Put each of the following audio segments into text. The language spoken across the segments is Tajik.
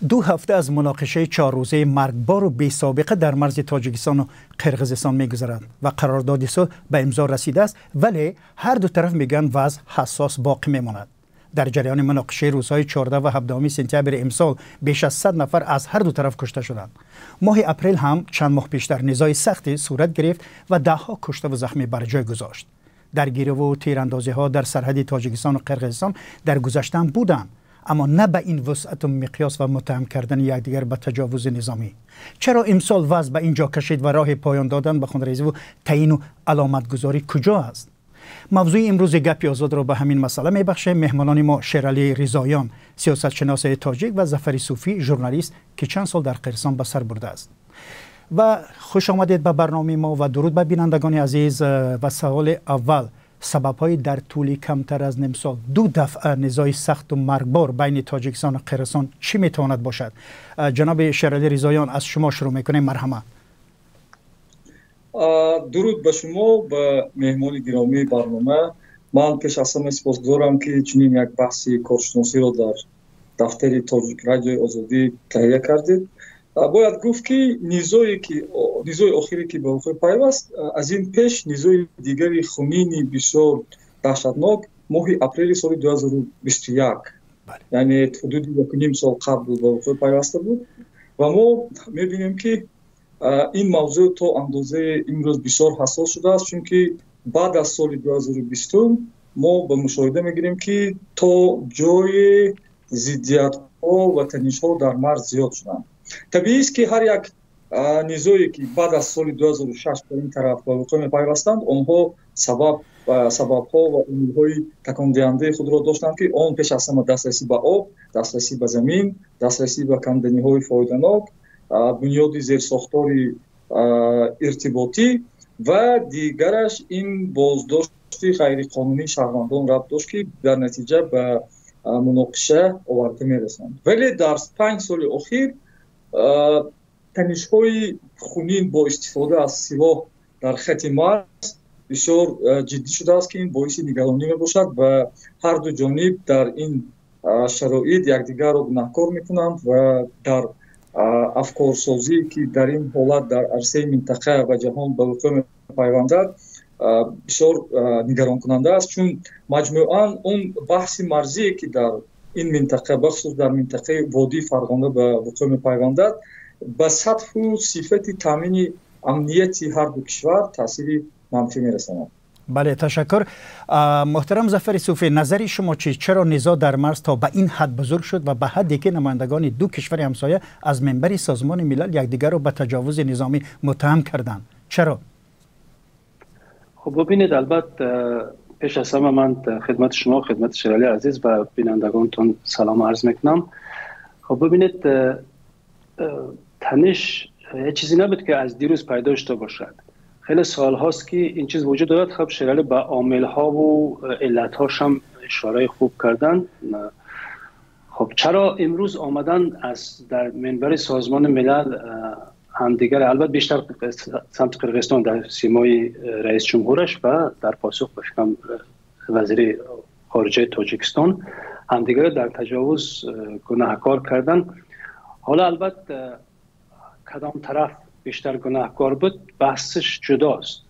2 ҳафта аз муноқишаи 4 рӯзаи маргбору бесобиқа дар марзи Тоҷикистону Қирғизистон мегузарад ва қарордоди сулҳ ба имзо расидааст, вале ҳар ду тараф мегӯянд, вазъ ҳассос боқӣ мемонад. Дар ҷараёни муноқишаи рӯзҳои 14 ва 17 сентябри имсол беш аз 100 нафар аз ҳар ду тараф кушта шуданд. Моҳи апрел ҳам, чанд моҳ пештар, низои сахте сурат гирифт ва даҳҳо куштаву захмӣ бар ҷой гузошт. Даргириву тирандозиҳо дар сарҳади Тоҷикистону Қирғизистон дар гузаштаам буданд, аммо на ба ин вусъату миқёс ва муттаҳам кардани якдигар ба таҷовузи низомӣ. Чаро имсол вазъ ба ин ҷо кашид ва роҳи поён додан ба хунрезиву таъину аломатгузорӣ куҷо аст? Мавзӯи имрӯзи Гапи Озодро ба ҳамин масъала мебахшем. Меҳмонони мо: Шералӣ Ризоён, сиёсатшиноси тоҷик, ва Зафари Суфӣ, журналист, ки чанд сол дар Қирғизистон ба сар бурдааст. Ва хуш омадед ба барномаи мо ва дуруд ба бинандагони азиз. Ва саволи аввал: сабабҳои дар тӯли камтар аз нимсол ду дафъа низои сахту маргбор байни Тоҷикистону Қирғизистон чӣ метавонад бошад? Ҷаноби Шералӣ Ризоён, аз шумо шурӯъ мекунем, марҳамат. Дуруд ба шумо, ба меҳмони гиромии барнома. Ман пеш аз ҳама сипосгузорам, ки чунин як баҳси коршиносиро дар дафтари Тоҷик Радиои Озодӣ таҳия кардед. Бояд гуфт, ки низое ки низои охире, ки ба вуқӯъ пайваст, аз ин пеш низои дигари хунини бисёр даҳшатнок моҳи апрели соли 2021, яъне ҳудуди 1,5 сол қабл, ба вуқӯъ пайваста буд. Ва мо мебинем, ки ин мавзӯъ то андозаи имрӯз бисёр ҳассос шудааст, чунки баъд аз соли 2020 мо ба мушоҳида мегирем, ки то ҷое зиддиятҳо ва танишҳо дар марз зиёд шуданд. Табиист, ки ҳар як низое, ки баъд аз соли 2006 ба ин тараф ба вуқӯъ мепайвастанд, онҳо сабабҳо ва омилҳои такондиҳандаи худро доштанд, ки он пеш аз ҳама дастрасӣ ба об, дастрасӣ ба замин, дастрасӣ ба канданиҳои фоиданок, бунёди зерсохтори иртиботӣ ва дигараш ин боздошти ғайриқонунии шаҳрвандон рабт дошт, ки дар натиҷа ба муноқиша оварда мерасонад. Вале дар 5 соли охир танишҳои хунин бо истифода аз силоҳ дар хати марз бисёр ҷиддӣ шудааст, ки ин боиси нигаронӣ мебошад ва ҳар ду ҷониб дар ин шароит якдигарро гунаҳкор мекунанд ва дар афкорсозӣ, ки дар ин ҳолат дар арсаи минтақа ва ҷаҳон ба вуқӯъ мепайвандад, бисёр нигаронкунанда аст, чун маҷмӯан он баҳси марзие, ки дар ин минтақа, бахусус дар минтақаи водии Фарғона ба вуқӯъ мепайвандад, ба сатҳу сифати таъмини амнияти ҳар ду кишвар таъсири манфӣ мерасонад. Бале, ташаккур. Муҳтарам Зафари Суфӣ, назари шумо чист? Чаро низоъ дар марз то ба ин ҳад бузург шуд ва ба ҳадде ки намояндагони ду кишвари ҳамсоя аз минбари Созмони Милал якдигарро ба таҷовузи низомӣ муттаҳам карданд? Чаро? Хуб, бубинед, албатта, пеш аз ҳама ман хидмати шумо, хидмати Шерали азиз ва бинандагонтон салом арз мекунам. Хуб, бубинед, таниш як чизе набуд, ки аз дирӯз пайдо шуда бошад. Хеле солҳост, ки ин чиз вуҷуд дорад. Хуб, Шерали ба омилҳо ва иллатҳош ҳам ишораи хуб кардан. Хуб, чаро имрӯз омадан аз дар минбари Созмони Милал ҳамдигар, албатта бештар самти Қирғизистон дар симои раис ҷумҳураш ва дар посух ба фикрам вазири хориҷаи Тоҷикистон, ҳамдигарро дар таҷовуз гунаҳкор кардан? Ҳоло албатта кадом тараф бештар гунаҳкор буд, баҳсаш ҷудост.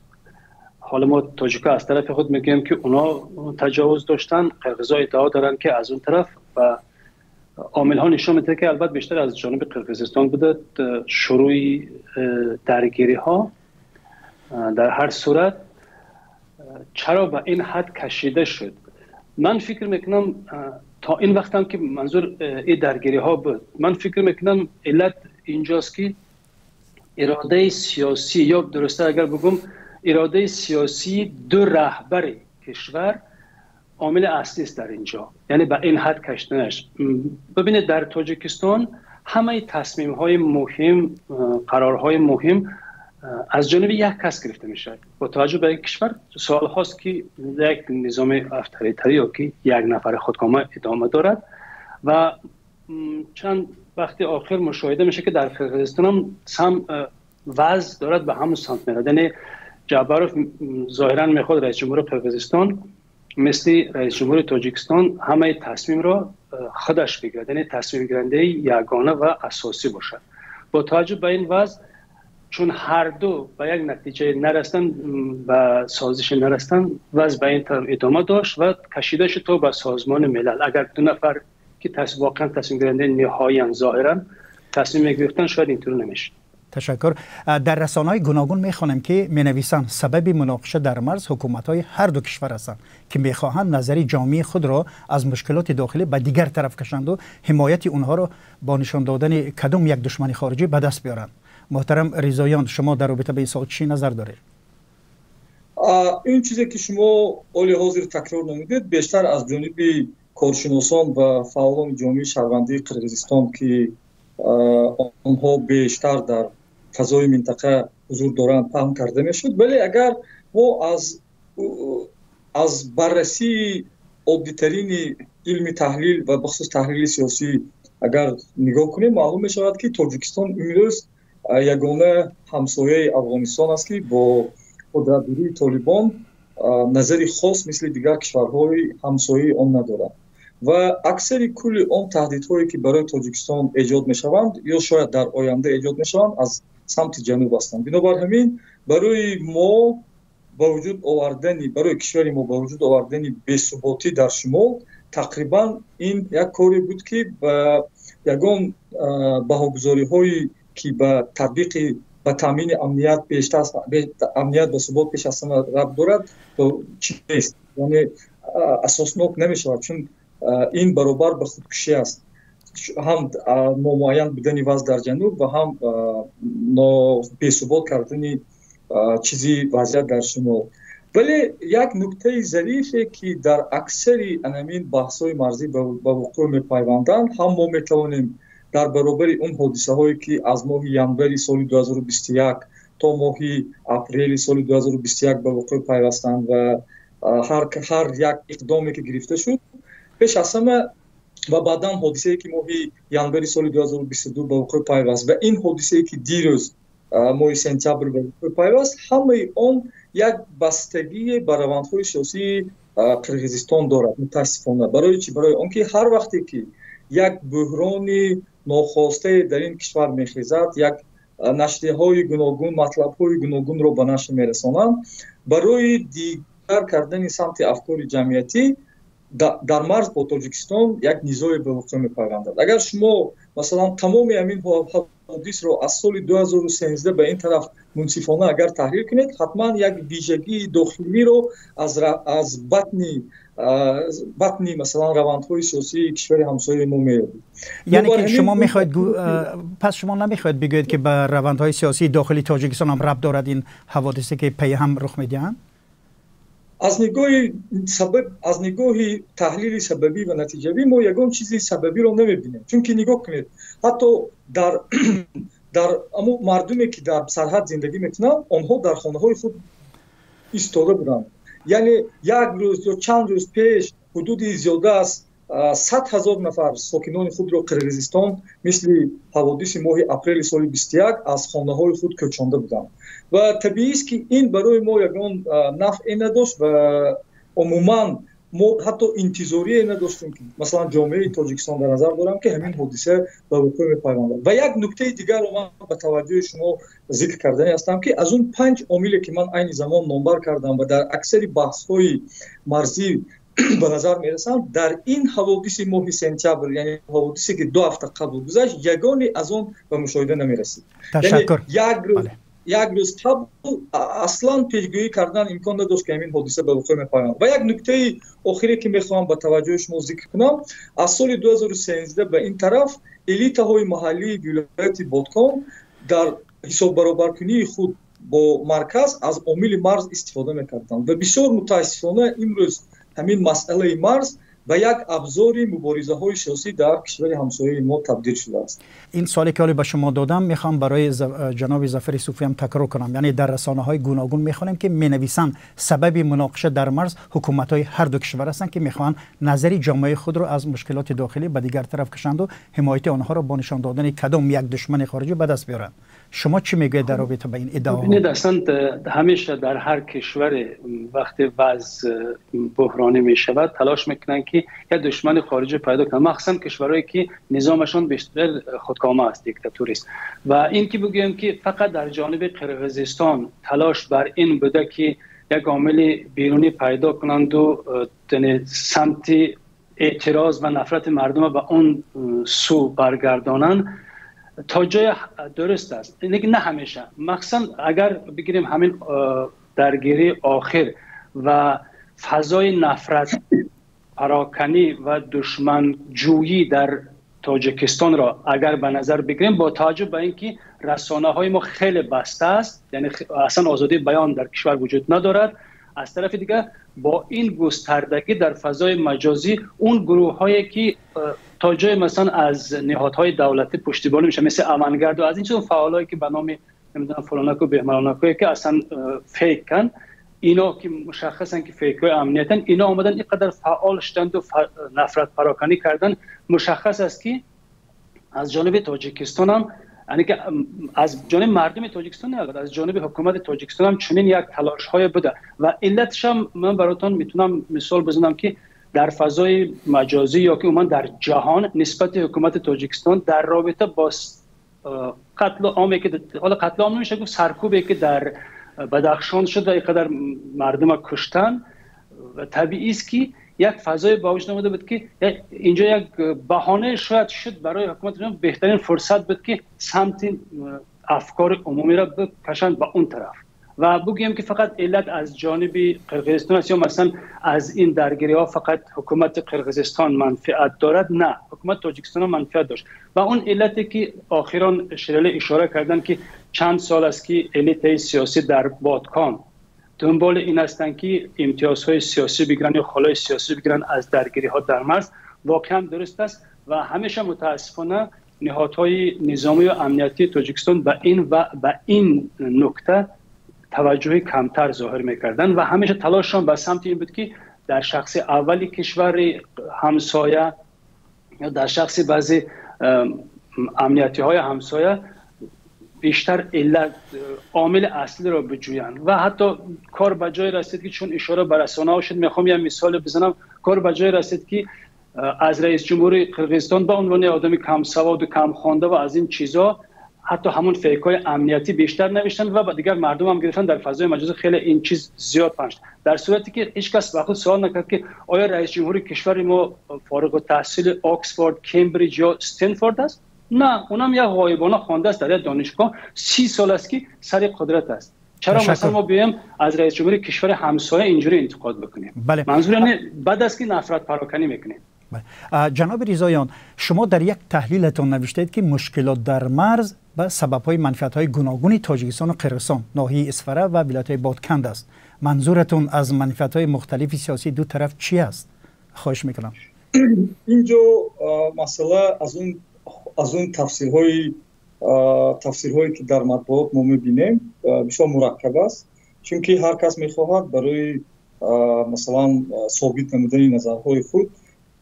Ҳоло мо тоҷика аз тарафи худ мегӯем, ки اونا таҷовуз доштан, қирғизо иддао доранд, ки аз он тараф, ва омилҳо нишон медиҳад, ки албатта бештар аз ҷониби Қирғизистон буда шурӯи даргириҳо. Дар ҳар сурат, чаро ба ин ҳад кашида шуд? Ман фикр мекунам, то ин вақтам ки манзур ин даргириҳо буд, ман фикр мекунам, иллат инҷост, ки иродаи сиёсӣ, ё дурусттар агар бигӯм, иродаи сиёсии ду раҳбари кишвар омили аслӣ аст дар инҷо, яъне ба ин ҳад кашиданаш. Бибинед, дар Тоҷикистон ҳамаи тасмимҳои муҳим, қарорҳои муҳим аз ҷониби як кас гирифта мешавад. Бо таваҷҷӯҳ ба ин кишвар солҳост, ки як низоми авторитарӣ ё ки як нафари худкома идома дорад ва чанд вақти охир мушоҳида мешавад, ки дар Қирғизистон ҳам сам вазъ дорад ба ҳамон самт меравад. Яъне Ҷаббаров зоҳиран мехоҳад, раис ҷумҳури Қирғизистон, мисли раис ҷумҳури Тоҷикистон ҳамаи тасмимро خودش بگیرد، یعنی تصمیم گیرنده یگانه و اساسی باشد. با توجه به این وضع چون هر دو به یک نتیجه نرسیدن، به سازش نرسیدن، وضع به این طرف ادامه داشت و کشیده شد تا به سازمان ملل. اگر دو نفر که واقعا تصمیم گیرنده نهایی ظاهرا تصمیم میگرفتن شاید اینطور نمیشد. تشکر. در رسانه‌های گوناگون میخوانم که مینویسند سبب مناقشه در مرز حکومت‌های هر دو کشور هستند که میخواهند نظر جامعه خود را از مشکلات داخلی به دیگر طرف کشند و حمایت اونها را با نشان دادن کدام یک دشمن خارجی به دست بیارند. محترم رضاییان، شما در رابطه به این سوال چی نظر دارید؟ این چیزی که شما حال حاضر تکرار نمودید بیشتر از جانب کارشناسان و فعالان جامعه شهروندی قرقیزستان که آنها بیشتر در فضای منطقه حضور دارند پهن کرده میشد. ولی اگر ما از بررسی عادی‌ترین علم تحلیل و بخصوص تحلیل سیاسی اگر نگاه کنیم، معلوم میشود که تاجیکستان امروز یگانه همسایه افغانستان است که با قدرتگیری طالبان نظری خاص مثل دیگر کشورهای همسایه آن ندارد و اکثر کل آن تهدیدهایی که برای تاجیکستان ایجاد میشوند یا شاید در آینده ایجاد میشوند از سمت جنوب هستند. بنابر همین برای ما با وجود آوردن، برای کشور ما با وجود آوردن بی‌ثباتی در شمال تقریبا این یک کاری بود که به یگان بهاگذاری‌هایی که به تطبیق به تامین امنیت بیشتر امنیت و ثبات پیش از همه ربط دارد چی نیست، یعنی اساسناک نمیشود، چون این برابر به خودکشی است، هم نامعین بودن وضع در جنوب و هم بی‌ثبات کردن چیزی وضعیت در شمال. ولی یک نکته ظریفه که در اکثر انمین بحث‌های مرزی به وقوع می‌پیوندند، هم ما می‌توانیم در برابر اون حادثه هایی که از ماه ینوری سال 2021 تا ماه اپریل سال 2021 به وقوع پیوستند و هر یک اقدامی که گرفته شد پیش از همه و بعدا حادثه‌ای که ماه ینوری سال 2022 به وقوع پیوست و این حادثه‌ای که دیروز ماه سپتامبر به وقوع پیوست، همه آن یک بستگی به روندهای سیاسی قرقیزستان دارد متاسفانه. برای چی؟ برای آنکه هر وقتی که یک بحران ناخواسته در این کشور میخیزد، یک نشریه‌های گوناگون، مطلب‌های گوناگون را به نشر میرسانند، برای دیگر کردن سمت افکار جمعیتی در مرز با تاجیکستان یک نزاع به وقوع می‌پیوندد. اگر شما مثلا تمام همین حوادث را از سال 2013 به این طرف منصفانه اگر تحلیل کنید، حتما یک ویژگی داخلی رو از بطنی مثلا روندهای سیاسی کشور همسایه ما می‌یابید. یعنی که شما می‌خواید پس شما نمی‌خواید بگویید که به روندهای سیاسی داخلی تاجیکستان هم ربط دارد این حوادثی که پی هم رخ می‌دهند؟ از نگاه تحلیل سببی و نتیجوی ما یگان چیزی سببی رو نمی‌بینیم، چون که نگاه کنید حتی در امو مردمی که در سرحد زندگی میکنند، آنها در خانه‌های خود ایستاده بودند. یعنی یک روز یا چند روز پیش حدود زیاده از 100,000 نفر ساکنان خود را قرقیزستان مثل حوادث ماه اپریل سال 21 از خانه‌های خود کوچانده بودند و طبیعی است که این برای ما یگان نفع نداشت و عموما ما حتی انتظاری نداشتیم که مثلا جامعه تاجیکستان در نظر دارم که همین حادثه به وقوع می‌پیوندد. و یک نکته دیگر رو من به توجه شما ذکر کردنی هستم که از اون 5 عاملی که من عین زمان نامبر کردم و در اکثر بحث‌های مرزی به نظر میرسند، در این حوادث ماه سپتامبر، یعنی حوادثی که 2 هفته قبل گذشت، یگانی از اون به مشاهده نمیرسید. تشکر. یعنی یک روز قبل اصلا پیشگویی کردن امکان نداشت که همین حادثه به وقوع می‌پیوندد. و یک نکته آخری که میخوام به توجه شما ذکر کنم، از سال 2013 به این طرف الیت‌های محلی ولایت بادکان در حساب برابرکنی خود با مرکز از عامل مرز استفاده میکردند و بسیار متاسفانه امروز همین مسئله مرز به یک ابزار مبارزه های سیاسی در کشور همسایه ما تبدیل شده است. این سوالی که به شما دادم میخوام برای جناب ظفر صوفی هم تکرار کنم. یعنی در رسانه های گوناگون میخوانیم که مینویسند سبب مناقشه در مرز حکومت های هر دو کشور هستند که میخوان نظر جامعه خود را از مشکلات داخلی به دیگر طرف کشند و حمایت آنها را با نشان دادن کدام یک دشمن خارجی به دست بیارند. شما چی میگوید در رابطه با این ادعا؟ ببینید، اصلا همیشه در هر کشور وقتی وضع بحرانی می شود تلاش میکنن که یک دشمن خارجی پیدا کنن، مخصوصا کشورهایی که نظامشان بیشتر خودکامه است، دیکتاتوری است. و این که بگویم که فقط در جانب قرقیزستان تلاش بر این بوده که یک عامل بیرونی پیدا کنند و سمت اعتراض و نفرت مردم به اون سو برگردانند، تا جای درست است، نه همیشه. مخصوصا اگر بگیریم همین درگیری آخر و فضای نفرت پراکنی و دشمن جویی در تاجیکستان را اگر به نظر بگیریم، با توجه به اینکه رسانه های ما خیلی بسته است، یعنی اصلا آزادی بیان در کشور وجود ندارد، از طرف دیگه با این گستردگی در فضای مجازی اون گروه هایی که تا جای مثلا از نهادهای دولتی پشتیبانی میشه، مثل امانگرد و از این چیز فعالایی که به نام نمیدونم فلانکو بهمرانکو که اصلا فیکن، اینا که مشخصن که فیک های امنیتن، اینا آمدن اینقدر فعال شدند و نفرت پراکنی کردن. مشخص است که از جانب تاجیکستان هم، یعنی که از جانب مردم تاجیکستان نه، از جانب حکومت تاجیکستان هم چنین یک تلاش های بوده. و علتش هم من براتون میتونم مثال بزنم که در فضای مجازی یا که عموما در جهان نسبت حکومت تاجیکستان در رابطه با قتل عامی که حالا قتل عام نمیشه گفت، سرکوبی که در بدخشان شد و اینقدر مردم کشتن، و طبیعی است که یک فضای با وجود آمده بود که اینجا یک بهانه شاید شد برای حکومت، بهترین فرصت بود که سمت افکار عمومی را بکشند به اون طرف. و بگویم که فقط علت از جانب قرقیزستان است یا مثلا از این درگیری ها فقط حکومت قرقیزستان منفعت دارد، نه، حکومت تاجیکستان منفعت داشت. و اون علتی که آخران شیرالی اشاره کردن که چند سال است که الیت سیاسی در بادکان دنبال این هستند که امتیازهای سیاسی بگیرن یا خلای سیاسی بگیرن از درگیری ها در مرز، واقعا درست است. و همیشه متاسفانه نهادهای نظامی و امنیتی تاجیکستان به این و به این نکته توجه کمتر ظاهر میکردن و همیشه تلاششان به سمت این بود که در شخص اولی کشور همسایه یا در شخص بعضی امنیتی های همسایه بیشتر علت عامل اصلی را بجویند. و حتی کار به جای رسید که چون اشاره به رسانه شد، میخوام یه مثال بزنم، کار به جای رسید که از رئیس جمهور قرقیزستان به عنوان آدم کم سواد و کم خوانده و از این چیزا حتی همون فیک‌های امنیتی بیشتر نوشتن و با دیگر مردم هم گرفتن در فضای مجازی خیلی این چیز زیاد پخش، در صورتی که هیچ کس به خود سوال نکرد که آیا رئیس جمهور کشور ما فارغ التحصیل آکسفورد، کمبریج یا استنفورد است؟ نه، اونم یک غایبانه خوانده است در دانشگاه، 30 سال است که سر قدرت است. چرا مثلا ما بیایم از رئیس جمهور کشور همسایه اینجوری انتقاد بکنیم؟ بله. منظور اینه بعد است که نفرت پراکنی میکنیم. بله. جناب رضاییان، شما در یک تحلیلتون نوشتید که مشکلات در مرز به سبب‌های منفعت‌های گوناگون تاجیکستان و قرقیزستان، ناحیه اسفره و ولایت‌های بادکند است. منظورتون از منفعت‌های مختلف سیاسی دو طرف چی است؟ خواهش میکنم. اینجا مسئله از اون تفسیرهایی که در مطبوعات ما می‌بینیم بسیار مرکب است، چون که هر کس می‌خواهد برای مثلا ثابت نمودن نظرهای خود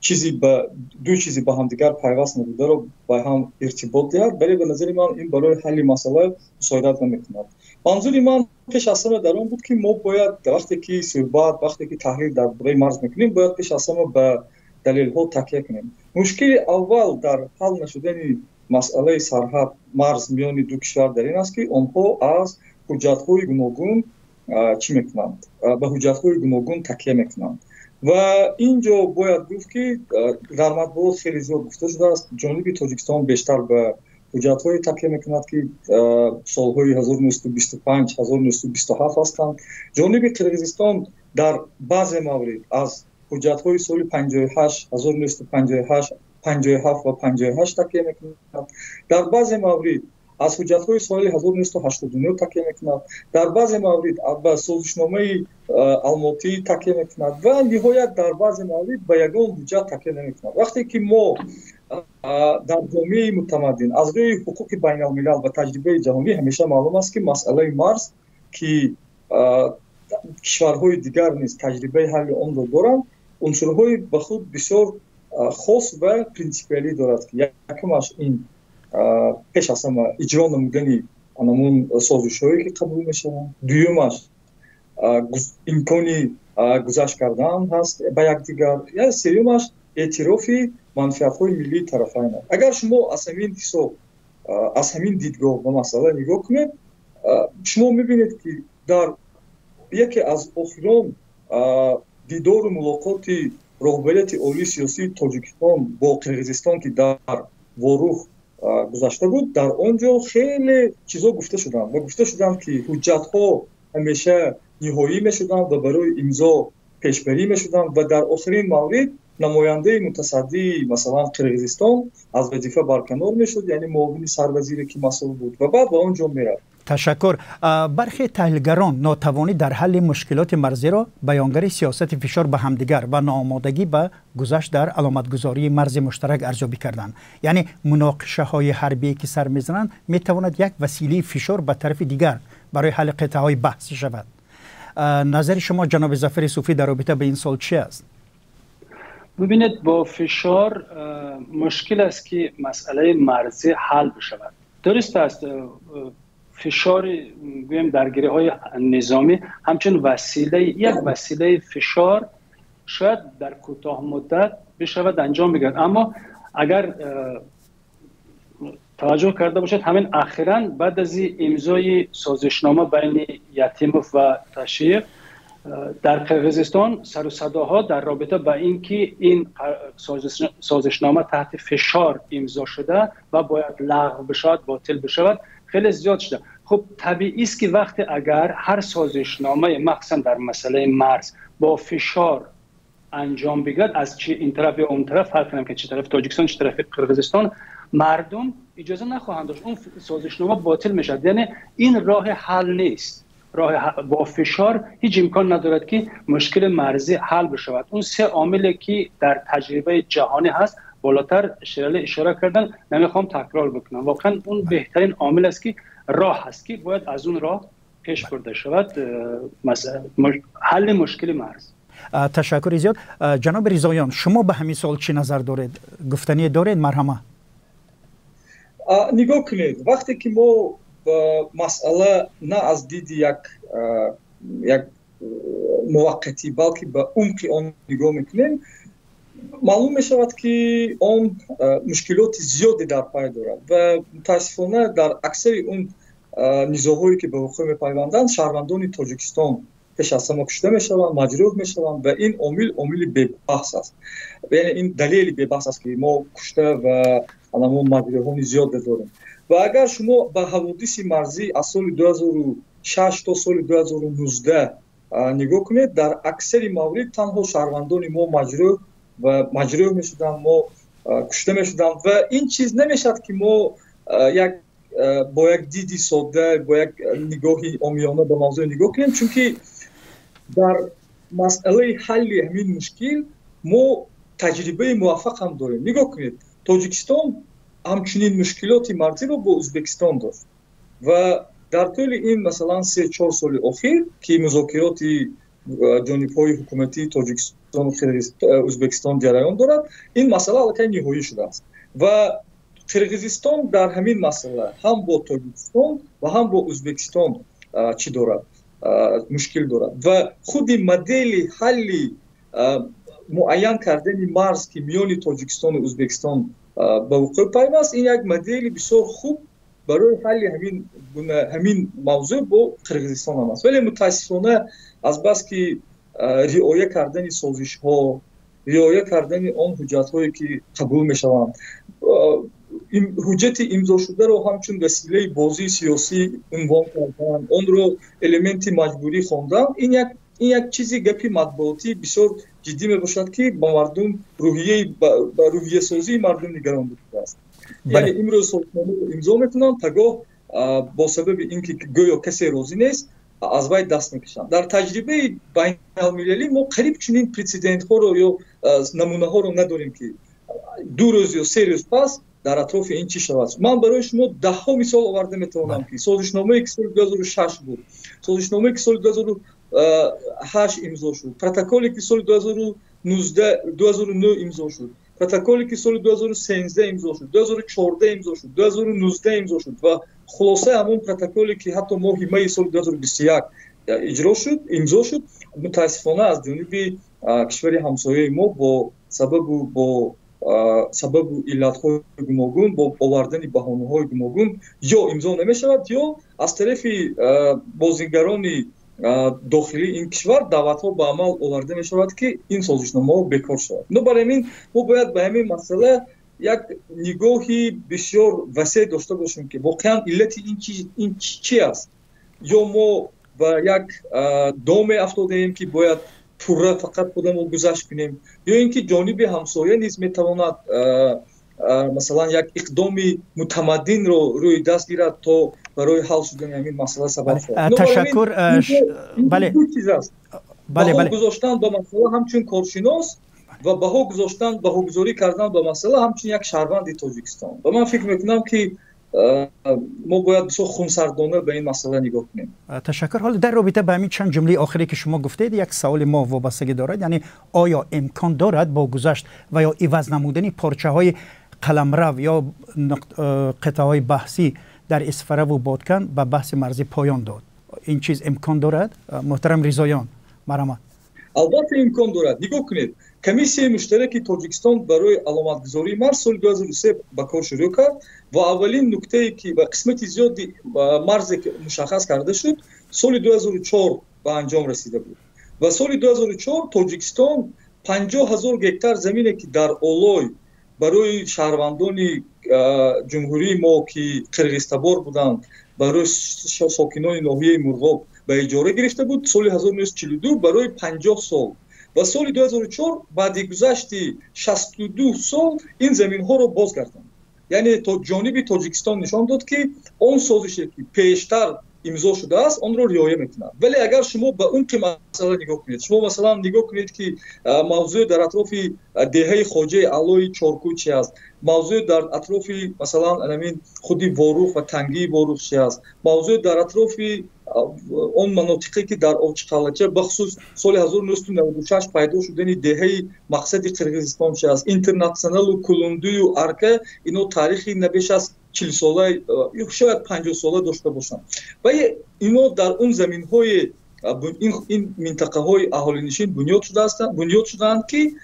چیزی به دو چیزی با هم دیگر پیوست نبوده رو با هم ارتباط دهد، ولی به نظر من این برای حل مسئله مساعدت نمی‌کند. منظور من پیش از همه در آن بود که ما باید وقتی که صحبت، وقتی که تحلیل درباره مرز می‌کنیم، باید پیش از همه به دلیل ها تکیه کنیم. مشکل اول در حل نشدن مسئله سرحد مرز میان دو کشور در این است که آنها از حجت‌های گوناگون چی می‌کنند؟ به حجت‌های گوناگون تکیه می‌کنند. و اینجا باید گفت که در مطبوعات خیلی زیاد گفته شده است، جانب تاجیکستان بیشتر به حجت‌های تکیه می‌کند که سال‌های 1925 1927 هستند. جانب قرقیزستان در بعض موارد از حجت‌های سال 58 1958 57 و 58 تکیه می‌کند. در بعض موارد از حجت‌های سال 1989 تکیه می‌کند. در بعض موارد به سازشنامه الماتی تکیه می‌کند و نهایت در بعض موارد به یگان حجت تکیه نمی‌کند. وقتی که ما در جامعه متمدن از روی حقوق بین الملل و تجربه جهانی همیشه معلوم است که مسئله مرز که کشورهای دیگر نیز تجربه حل آن را دارند، عنصرهای به خود بسیار خاص و پرینسیپیالی دارد که یکمش این پیش از همه اجرا نمودن Анамун созишҳое ки қабул мешаванд, дуюмаш имкони гузашт кардан ҳаст ба якдигар, я сеюмаш эътирофи манфиатҳои миллии тарафайн аст. Агар шумо аз ҳамин ҳисоб, аз ҳамин дидгоҳ ба масъала нигоҳ кунед, шумо мебинед, ки дар яке аз охирон дидору мулоқоти роҳбарияти олии сиёсии Тоҷикистон бо Қирғизистон, ки дар Ворух гузашта буд, дар он ҷо хеле чизҳо гуфта шуданд ва гуфта шуданд, ки ҳуҷҷатҳо ҳамеша ниҳоӣ мешуданд ва барои имзо пешбарӣ мешуданд ва дар охирин маврид намояндаи мутасаддии, масалан, Қирғизистон аз вазифа барканор мешуд, яъне муовини сарвазире, ки масъул буд, ва баъд ба он ҷо мерафт. Ташаккур. Бархе таҳлилгарон нотавонӣ дар ҳалли мушкилоти марзиро баёнгари сиёсати фишор ба ҳамдигар ва ноомодагӣ ба гузашт дар аломатгузории марзи муштарак арзёбӣ карданд. Яъне муноқишаҳои ҳарбие, ки сар мезананд, метавонад як василаи фишор ба тарафи дигар барои ҳалли қитъаҳои баҳсӣ шавад. Назари шумо, ҷаноби Зафари Суфӣ, дар робита ба ин суол чи аст? ببینید، با فشار مشکل است که مسئله مرزی حل بشود. درست است، فشار، گویم درگیری های نظامی همچون وسیله، یک وسیله فشار شاید در کوتاه مدت بشود انجام بگیرد، اما اگر توجه کرده باشد، همین اخیرا بعد از امضای سازشنامه بین یتیموف و تاشیف در قرقیزستان سر و صداها در رابطه با اینکه این سازشنامه تحت فشار امضا شده و باید لغو بشود، باطل بشود، خیلی زیاد شده. خب، طبیعی است که وقتی اگر هر سازشنامه، مخصوصا در مسئله مرز، با فشار انجام بگیرد، از چه این طرف یا اون طرف، فرق نمیکنه چه طرف تاجیکستان چه طرف قرقیزستان، مردم اجازه نخواهند داشت، اون سازشنامه باطل میشد. یعنی این راه حل نیست. راه با فشار هیچ امکان ندارد که مشکل مرزی حل بشود. اون سه عاملی که در تجربه جهانی هست، بالاتر شیرالی اشاره کردن، نمیخوام تکرار بکنم. واقعا اون بهترین عامل است که راه هست که باید از اون راه پیش برده شود حل مشکل مرز. Ташаккури зиёд. Ҷаноби Ризоён, шумо ба ҳамин суол чӣ назар доред, гуфтание доред? Марҳама. Нигоҳ кунед, вақте ки мо ба масъала на аз диди як муваққатӣ, балки ба умқи он нигоҳ мекунем, маълум мешавад, ки он мушкилоти зиёде дар пай дорад ва мутаассифона дар аксари он низоъҳое, ки ба вуқӯъ мепайванданд, шаҳрвандони Тоҷикистон пеш аз ҳама кушта мешаванд, маҷрӯҳ мешаванд ва ин омил омили бебаҳс аст, яъне ин далели бебаҳс аст, ки мо кушта ва анамон маҷрӯҳони зиёде дорем. Ва агар шумо ба ҳаводиси марзӣ аз соли 2006 то соли 2019 нигоҳ кунед, дар аксари маврид танҳо шаҳрвандони мо маҷрӯҳ ва маҷрӯҳ мешуданд, мо кушта мешуданд ва ин чиз намешавад, ки мо як бо як диди содда, бо як нигоҳи омиёна ба мавзӯъ нигоҳ кунем, чунки дар масъалаи ҳалли ҳамин мушкил мо таҷрибаи муваффақ ҳам дорем. Нигоҳ кунед, Тоҷикистон ҳамчунин мушкилоти марзиро бо Ӯзбекистон дошт ва дар тӯли ин, масалан, 3-4 соли охир, ки музокироти ҷонибҳои ҳукуматии Тоҷикистону Ӯзбекистон ҷараён дорад, ин масъала аллакай ниҳоӣ шудааст ва Қирғизистон дар ҳамин масъала ҳам бо Тоҷикистон ва ҳам бо Ӯзбекистон чӣ дорад, мушкил дорад. Ва худи модели ҳалли муайян кардани марз, ки миёни Тоҷикистону Ӯзбекистон ба вуқӯъ пайваст, ин як модели бисёр хуб барои ҳалли ҳамин мавзӯъ бо Қирғизистон ҳам аст. Вале мутаассифона, азбаски риоя кардани созишҳо, риоя кардани он ҳуҷҷатҳое, ки қабул мешаванд, ҳуҷҷати имзошударо ҳамчун василаи бозии сиёсӣ унвон кардан, онро элементи маҷбурӣ хондан, ин як чизи гапи матбуотӣ бисёр ҷиддӣ мебошад, ки ба мардум рӯҳияи, ба рӯҳиясозии мардум нигарон будааст. Яъне имрӯз созишномаро имзо мекунанд, пагоҳ бо сабаби ин ки гӯё касе розӣ нест, аз вай даст мекашанд. Дар таҷрибаи байналмилалӣ мо қариб чунин прецедентҳоро ё намунаҳоро надорем, ки 2 рӯз ё 3 рӯз пас дар атрофи ин чӣ шавад. Ман барои шумо даҳҳо мисол оварда метавонам, ки созишномае, ки соли 2006 буд, созишномае, ки соли 2008 имзо шуд, протоколе, ки соли 2019, 2009 имзо шуд. Протоколе ки соли 2013 имзо шуд, 2014 имзо шуд, 2019 имзо шуд ва хулосаи ҳамон протоколе ки ҳатто моҳи майи соли 2021 иҷро шуд, имзо шуд, мутаассифона аз ҷониби кишвари ҳамсояи мо бо сабабу иллатҳои гуногун, бо овардани баҳонаҳои гуногун ё имзо намешавад, ё аз тарафи бозигарони дохилии ин кишвар даъватҳо ба амал оварда мешавад, ки ин созишномаҳо бекор шавад. Бинобар ин мо бояд ба ҳамин масъала як нигоҳи бисёр васеъ дошта бошем, ки воқеан иллати ин чи аст. Ё мо ба як доме афтодаем, ки бояд пурра фақат худамо гузашт кунем, ё ин ки ҷониби ҳамсоя низ метавонад, масалан, як иқдоми мутамаддинро рӯи даст гирад, то барои ҳал шудани ҳамин масъала сабаб шавад. Ташаккур. Бале, ду чиз аст: баҳо гузоштан ба масъала ҳамчун коршинос ва баҳо гузоштан, баҳогузорӣ кардан ба масъала ҳамчун як шаҳрванди Тоҷикистон. Ва ман фикр мекунам, ки мо бояд бисёр хунсардона ба ин масъала нигоҳ кунем. Ташаккур. Ҳоло дар робита ба ҳамин чанд ҷумлаи охире, ки шумо гуфтед, як саволи мо вобастагӣ дорад. Яъне оё имкон дорад бо гузашт ва ё иваз намудани порчаҳои қаламрав ё қитъаҳои баҳсӣ дар Исфараву Бодкан ба баҳси марзӣ поён дод? Ин чиз имкон дорад? Муҳтарам Ризоён, марҳамат. Албатта, имкон дорад. Нигоҳ кунед, Комиссияи муштараки Тоҷикистон барои аломатгузории марз соли 2003 ба кор шурӯъ кард ва аввалин нуктае, ки ба қисмати зиёди марзе ки мушаххас карда шуд, соли 2004 ба анҷом расида буд. Ва соли 2004 Тоҷикистон 50 000 гектар замине, ки дар Олой барои шаҳрвандони ҷумҳурии мо, ки қирғизтабор буданд, барои сокинони ноҳияи Мурғоб ба иҷора гирифта буд соли 1942 барои 50 сол, ва соли 2004 баъди гузашти 62 сол ин заминҳоро бозгардонд. Яъне то ҷониби Тоҷикистон нишон дод, ки он созише, ки пештар имзо шудааст, онро риоя мекунад. Вале агар шумо ба умқи масъала нигоҳ кунед, шумо, масалан, нигоҳ кунед, ки мавзӯе дар атрофи деҳаи Хоҷаи Аллои Чоркӯ чи аст, мавзӯе дар атрофи, масалан, ҳамин худи Ворух ва тангии Ворух чи аст, мавзӯе дар атрофи он манотиқе, ки дар Овчиқалача, бахусус соли 1996 пайдо шудани деҳаи Мақсади Қирғизистон чи аст, Интернатсионалу Кулундую Арка, ино таърихи на беш аз 40 сола, шояд 50 сола дошта бошанд. Ва ино дар он заминҳои ин минтақаҳои аҳолинишин бунёд шудаанд, ки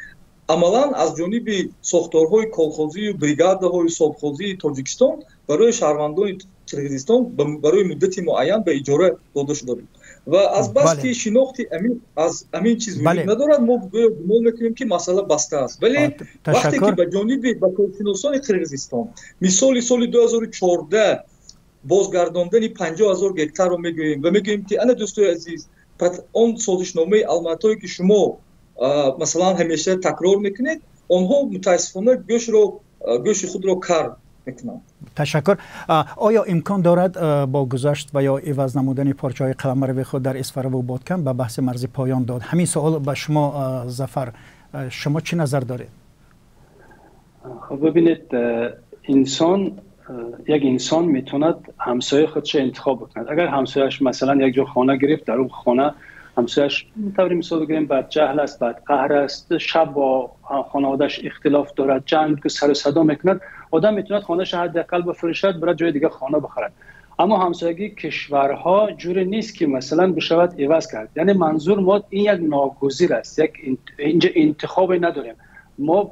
амалан аз ҷониби сохторҳои колхозию бригадаҳои совхозии Тоҷикистон барои шаҳрвандони Қирғизистон барои муддати муайян ба иҷора дода шуда буд. Ва азбаски шинохти амиқ аз ҳамин чиз вуҷуд надорад, мо гӯё гумон мекунем, ки масъала баста аст. Вале вақте ки ба ҷониби ба коршиносони Қирғизистон мисоли соли 2014 бозгардондани 50 000 гектарро мегӯем ва мегӯем, ки ана, дӯстои азиз, он созишномаи Алматое, ки шумо, масалан, ҳамеша такрор мекунед, онҳо мутаассифона гӯши худро кар мекунанд. Ташаккур. Оё имкон дорад бо гузашт ва ё иваз намудани порчаҳои қаламрави худ дар Исфараву Бодкан ба баҳси марзӣ поён дод? Ҳамин суол ба шумо, Зафар. Шумо чӣ назар доред? Хуб, бибинед, инсон, як инсон метавонад ҳамсояи худша интихоб бикунад. Агар ҳамсояш, масалан, як ҷо хона гирифт, дар он хона ҳамсояш, таври мисол бигирем, бадҷаҳл аст, бадқаҳр аст, шаб бо хонаводааш ихтилоф дорад, ҷанг, сару садо мекунад, одам метавонад хонаша ҳадди ақал бифурӯшад, бирад ҷои дигар хона бихарад. Аммо ҳамсоягии кишварҳо ҷуре нест, ки, масалан, бишавад иваз кард. Яъне манзур мо ин як ногузир аст, як инҷа интихобе надорем. Мо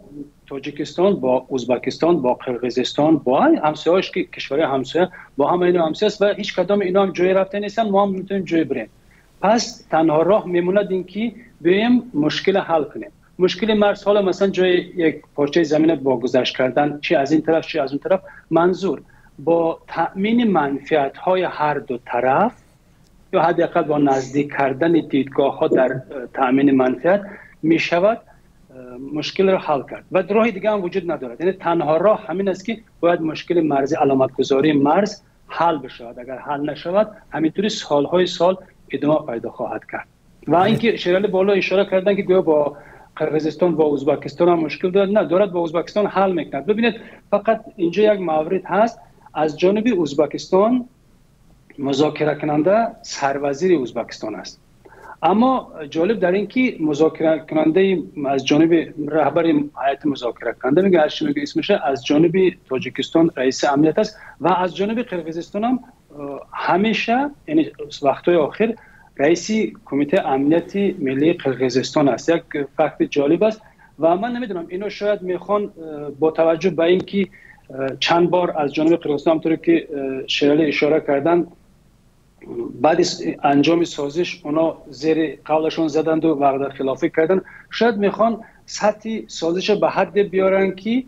Тоҷикистон бо Ӯзбекистон, бо Қирғизистон, бо ҳамсояҳош, ки кишварҳои ҳамсоя, бо ҳама ино ҳамсоя аст ва ҳеҷ кадоми ино ҳам ҷое рафта нестанд, мо ҳам метавонем ҷое бирем. Пас танҳо роҳ мемонад ин ки биёем мушкила ҳал кунем, мушкили марз. Ҳоло, масалан, ҷои як порчаи замина бо гузашт кардан, чи аз ин тараф, чи аз он тараф, манзур бо таъмини манфиатҳои ҳар ду тараф ё ҳадди ақал бо наздик кардани дидгоҳҳо дар таъмини манфиат мешавад мушкилро ҳал кард ва роҳи дига ҳам вуҷуд надорад. Яъне танҳо роҳ ҳамин аст, ки бояд мушкили марзи, аломатгузории марз ҳал бишавад. Агар ҳал нашавад, ҳаминтури солҳои сол идома пайдо хоҳад кард. Ва инки Шерали боло ишора кардан, ки гӯё бо Қирғизистон, бо Ӯзбекистон ҳам мушкил дорад, на дорад, бо Ӯзбекистон ҳал мекунад. Бибинед, фақат инҷо як маврид ҳаст: аз ҷониби Ӯзбекистон музокиракунанда сарвазири Ӯзбекистон аст. اما جالب در این که مذاکره کننده از جانب رهبر هیئت مذاکره کننده میگه هر چی میگه اسمش، از جانب تاجیکستان رئیس امنیت است و از جانب قرقیزستان هم همیشه، یعنی وقت‌های آخر، رئیس کمیته امنیت ملی قرقیزستان است. یک فکت جالب است و من نمیدونم اینو شاید میخوان با توجه به اینکه چند بار از جانب قرقیزستان همطوری که شیرالی اشاره کردن بعد از انجام سازش اونا زیر قولشون زدند و وعده خلافی کردن، شاید میخوان سطح سازش به حد بیارن که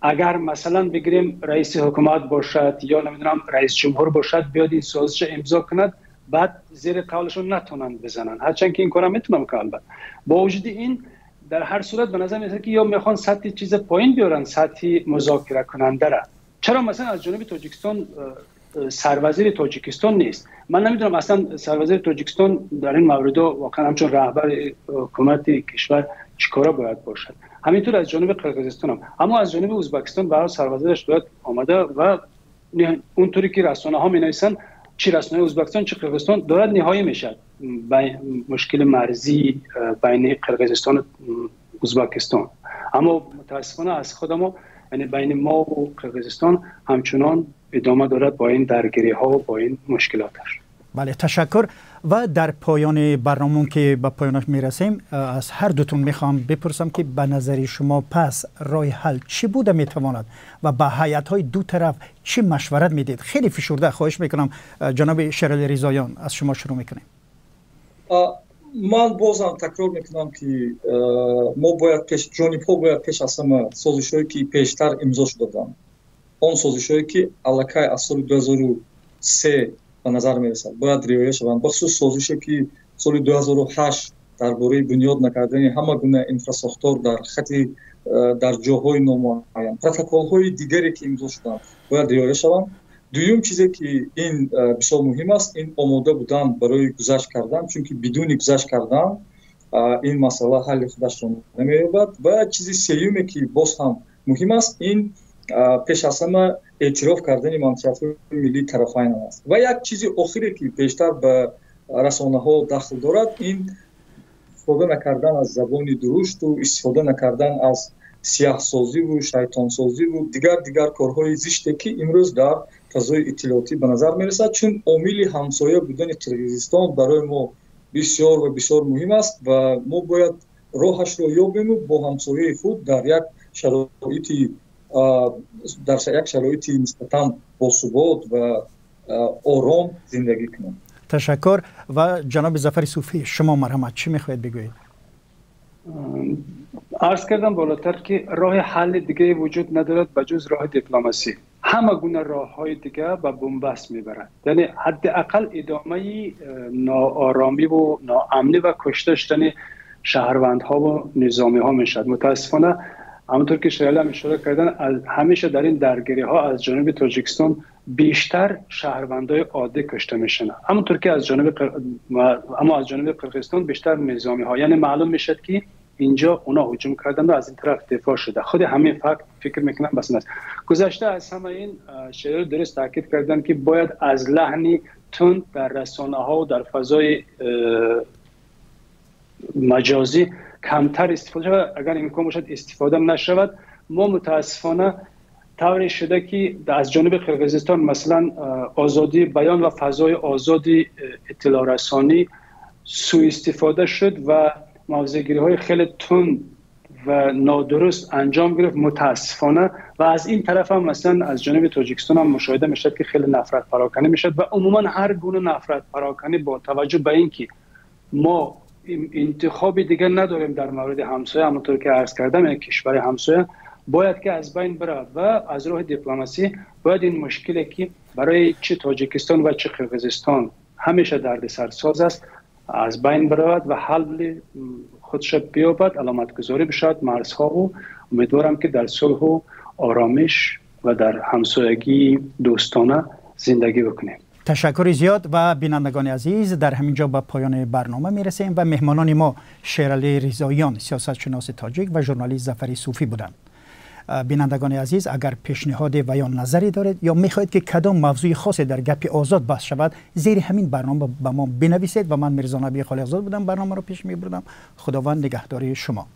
اگر مثلا بگیریم رئیس حکومت باشد یا نمیدونم رئیس جمهور باشد بیاد این سازش امضا کند، بعد زیر قولشون نتونن بزنن، هرچند که این کارا میتونم که البته با وجود این در هر صورت به نظر میاد که یا میخوان سطح چیز پایین بیارن، سطح مذاکره کننده را. چرا مثلا از جانب تاجیکستان سروزیر تاجیکستان نیست؟ من نمیدونم اصلا سروزیر تاجیکستان در این مورد واقعا همچون رهبر حکومت کشور چیکارا باید باشد. همینطور از جانب قرقیزستان هم، اما از جانب ازبکستان برای سروزیرش باید آمده و اونطوری که رسانه ها می نویسن، چی رسانه ازبکستان چی قرقیزستان، دارد نهایی میشد مشکل مرزی بین قرقیزستان و ازبکستان. اما متاسفانه از خود ما، یعنی بین ما و قرقیزستان همچنان ادامه دارد با این درگیری ها و با این مشکلاتش. بله، تشکر. و در پایان برنامه که به پایانش میرسیم، از هر دوتون میخوام بپرسم که به نظر شما پس راه حل چی بوده میتواند و به هیئت های دو طرف چی مشورت میدید؟ خیلی فشرده خواهش میکنم. جناب شیرالی رضاییان، از شما شروع میکنیم. من بازم تکرار میکنم که ما باید پیش ҷонибҳо бояд пеш аз ҳама созишҳое ки пештар имзо шуда буданд, он созишҳое ки аллакай аз соли 2003 ба назар мерасад, бояд риоя шаванд, бахусус созише ки соли 2008 дар бораи бунёд накардани ҳама гуна инфрасохтор дар хати дар ҷоҳои номуайян, протоколҳои дигаре ки имзо шуданд, бояд риоя шаванд. Дуюм чизе ки ин бисёр муҳим аст, ин омода будан барои гузашт кардан, чунки бидуни гузашт кардан ин масъала ҳалли худашро намеёбад. Ва чизи сеюме ки боз ҳам муҳим аст, ин пеш аз ҳама эътироф кардани манфиатҳои миллии тарафайн аст. Ва як чизи охире ки бештар ба расонаҳо дахл дорад, ин истифода накардан аз забони дурушту истифода накардан аз сиёҳсозиву шайтонсозиву дигар дигар корҳои зиште ки имрӯз дар фазои иттилоотӣ ба назар мерасад, чун омили ҳамсоя будани Қирғизистон барои мо бисёр ва бисёр муҳим аст ва мо бояд роҳашро ёбему бо ҳамсояи худ дар як шароити нисбатан босубот ва ором зиндагӣ кунем. Ташаккур. Ва ҷаноби Зафари Суфӣ, шумо марҳамат, чӣ мехоҳед бигӯед? عرض کردم بالاتر که راه حل دیگه وجود ندارد به جز راه دیپلماسی. همه گونه راه های دیگه به بنبست میبرد، یعنی حداقل ادامه ناآرامی و ناامنی و کشته شدن شهروندها و نظامی ها میشد. متاسفانه همونطور که شیرالی هم اشاره کردن، همیشه در این درگیری ها از جانب تاجیکستان بیشتر شهروندای عادی کشته میشن، همونطور که از جانب اما از جانب قرقیزستان بیشتر نظامی ها. یعنی معلوم میشد که اینجا اونا هجوم کردن و از این طرف دفاع شده. خود همین فکت فکر میکنم بس است. گذشته از همه این، شیرالی درست تاکید کردن که باید از لحنی تند در رسانه ها و در فضای مجازی کمتر استفاده شود، اگر امکان باشد استفاده نشود. ما متاسفانه طوری شده که از جانب قرقیزستان مثلا آزادی بیان و فضای آزادی اطلاع رسانی سوء استفاده شد و موضع های خیلی تند و نادرست انجام گرفت متاسفانه. و از این طرف هم مثلا از جانب تاجیکستان هم مشاهده میشد که خیلی نفرت پراکنی میشد و عموما هر گونه نفرت پراکنی با توجه به اینکه ما انتخاب دیگه نداریم در مورد همسایه، همونطور که عرض کردم، یک کشور همسایه باید که از بین برود و از راه دیپلماسی باید این مشکلی که برای چه تاجیکستان و چه قرقیزستان همیشه دردسرساز است از بین برود و حل خودش بیابد، علامت گذاری بشود مرزها و امیدوارم که در صلح و آرامش و در همسایگی دوستانه زندگی بکنیم. تشکر زیاد. و بینندگان عزیز، در همین جا به پایان برنامه میرسیم و مهمانان ما شیرالی رضاییان، سیاست شناس تاجیک، و ژورنالیست ظفر صوفی بودند. Бинандагони азиз, агар пешниҳоде ва ё назаре доред ё мехоҳед, ки кадом мавзӯи хосе дар Гапи Озод баҳс шавад, зери ҳамин барнома ба мо бинависед. Ва ман, Мирзо Набӣ Холиқзод, будам, барномаро пеш мебурдам. Худованд нигаҳдори шумо.